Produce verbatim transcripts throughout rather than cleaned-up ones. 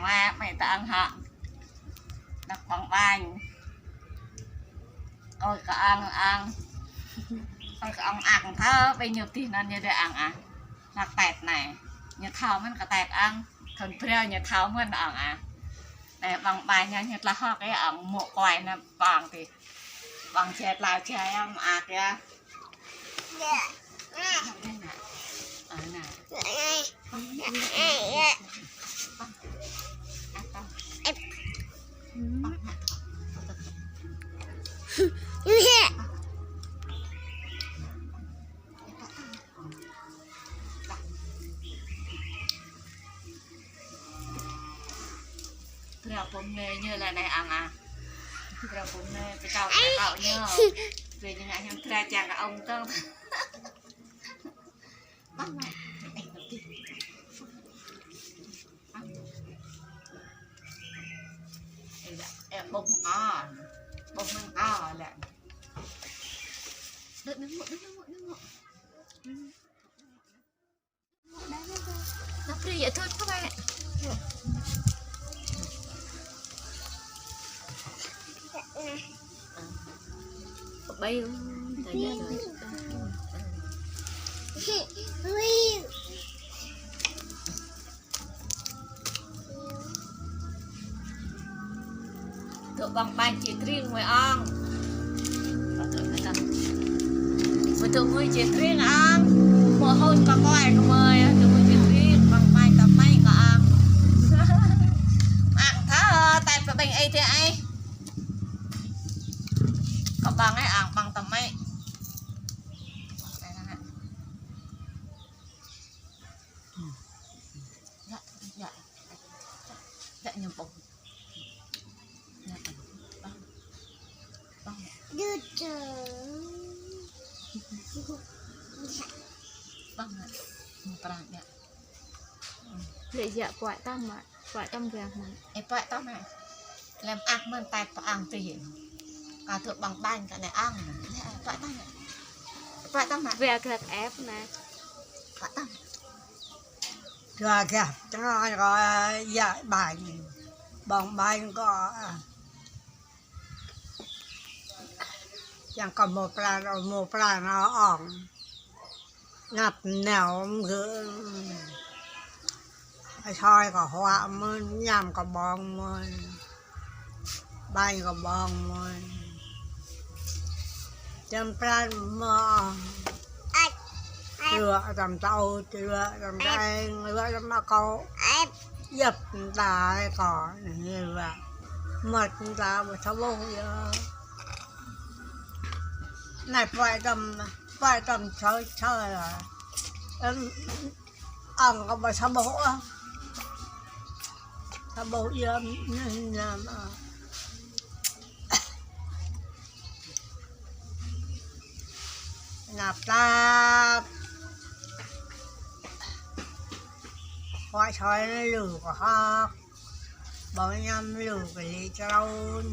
Mẹ, mẹ ta ăn hă. Năk ƀơ̆ng ƀañ. Ôi, kơ ăng, ăng. Ôi, kơ ăng, ăng thơ, ƀing ñu tih anŭn ñu đơi ăng ah. Năk tĕt anai. Ñu thâo mơ̆n kơ tĕt ăng. Khŏn brơi ñu thâo mơ̆n ăng ah. Anai ƀơ̆ng ƀañ ñu, ñu tla hŏk yơh ăng mŏ kuai anai ƀơ̆ng tih. Ƀơ̆ng jĕ tla jĕ yơh, mơak yơh. Brơi pô mơnê ñu lĕ anai ăng ah. Brơi pô mơnê, pơčao kơ kâo ñu. Brơi ñu ngă hiam brơi čang kơ ong tơ̆ng. Ƀơ̆ng mă. Ê, ƀơ̆ng mă. Ƀơ̆ng mă lĕ. Đơ̆, đơ̆ mă, đơ̆ mă, đơ̆ mă. Năp brơi yơh thun kơ mẹ. Kơ ƀai, ta yơh rồi. Tŭ ƀơ̆ng ƀañ či tring mơi ong. Tŭ mơi či tring ong. Mơ̆ hôn kơ kuai kơ mơi, tŭ mơi či tring, ƀơ̆ng ƀañ tơmai kơ ong. Ong thơ, tĕt pơ ƀing ih tih ih. Kơ ƀơ̆ng ih ong ƀơ̆ng tơmai. Yă, yă. Yă, ñu ƀơ̆ng. Yă, ƀơ̆ng. Ƀơ̆ng. Ƀơ̆ng, yă. Ñu prang, yă. Lĕ yă puăi tăm mă. Puăi tăm biă mă. Ê, puăi tăm mă. Lăm ăh mơ̆n tĕt pơ ong tih. Kơ tŭ ƀơ̆ng ƀañ kơ anai ong. Lĕ, puăi tăm mă. Puăi tăm mă. Biă găt ĕp anai. Puăi tăm. Dua gah, tơngan kơ yă ƀañ. Ƀơ̆ng ƀañ kơ, a. Yang kơ mơ̆ pran, mơ̆ pran ong. Năp nao mơ̆ gơ̆. Asơi kơ huă mơ̆n, ñăm kơ ƀơ̆ng mơ̆n. Ƀañ kơ ƀơ̆ng mơ̆n. Čăm pran mơ̆. Ruă tăm tâu, ruă tăm taeng, ruă tăm akŏ. Yăp ta kơ, ruă. Mơ̆t ta ƀu thâo ƀuh yơh. Anai puăi tăm, puăi tăm čơi čơi lah. Ong kơ ƀu thâo ƀuh ah. Thâo ƀuh yơh, anai, anai, ah. Năp tap. Huă čơi anai lu kơ hŏk. Ƀơ̆ng ñăm lu kơ lĕ črôn.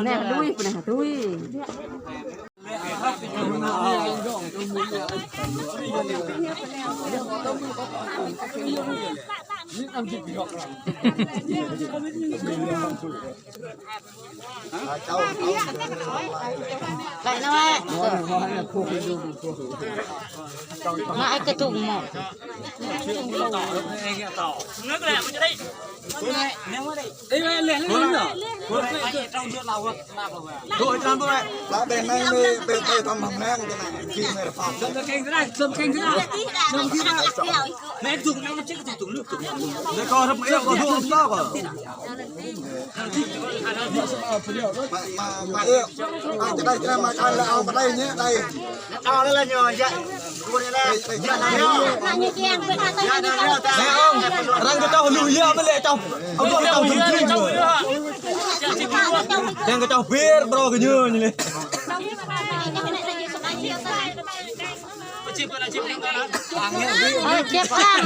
Nè, tui, nè, tui. Lại nói. Mãi cái thùng một. Ba bên này, bên, bên tăm hăng nang, cái này, chị mày là phòng. Để con hấp, em có thuốc không sao cả. Mà, mà, mà, em, ăn cái đây, cái này mà ăn là ăn cái đây nhé, đây. Ăn đây là nhờ, dạ. Nè ông, răng kơ tơ̆ lu ia mă lĕ tơ̆. Ông kơ tơ̆ lu ia. Răng kơ tơ̆ bir, bro, kơ ñu ñu lĕ. Ai, chép ăn.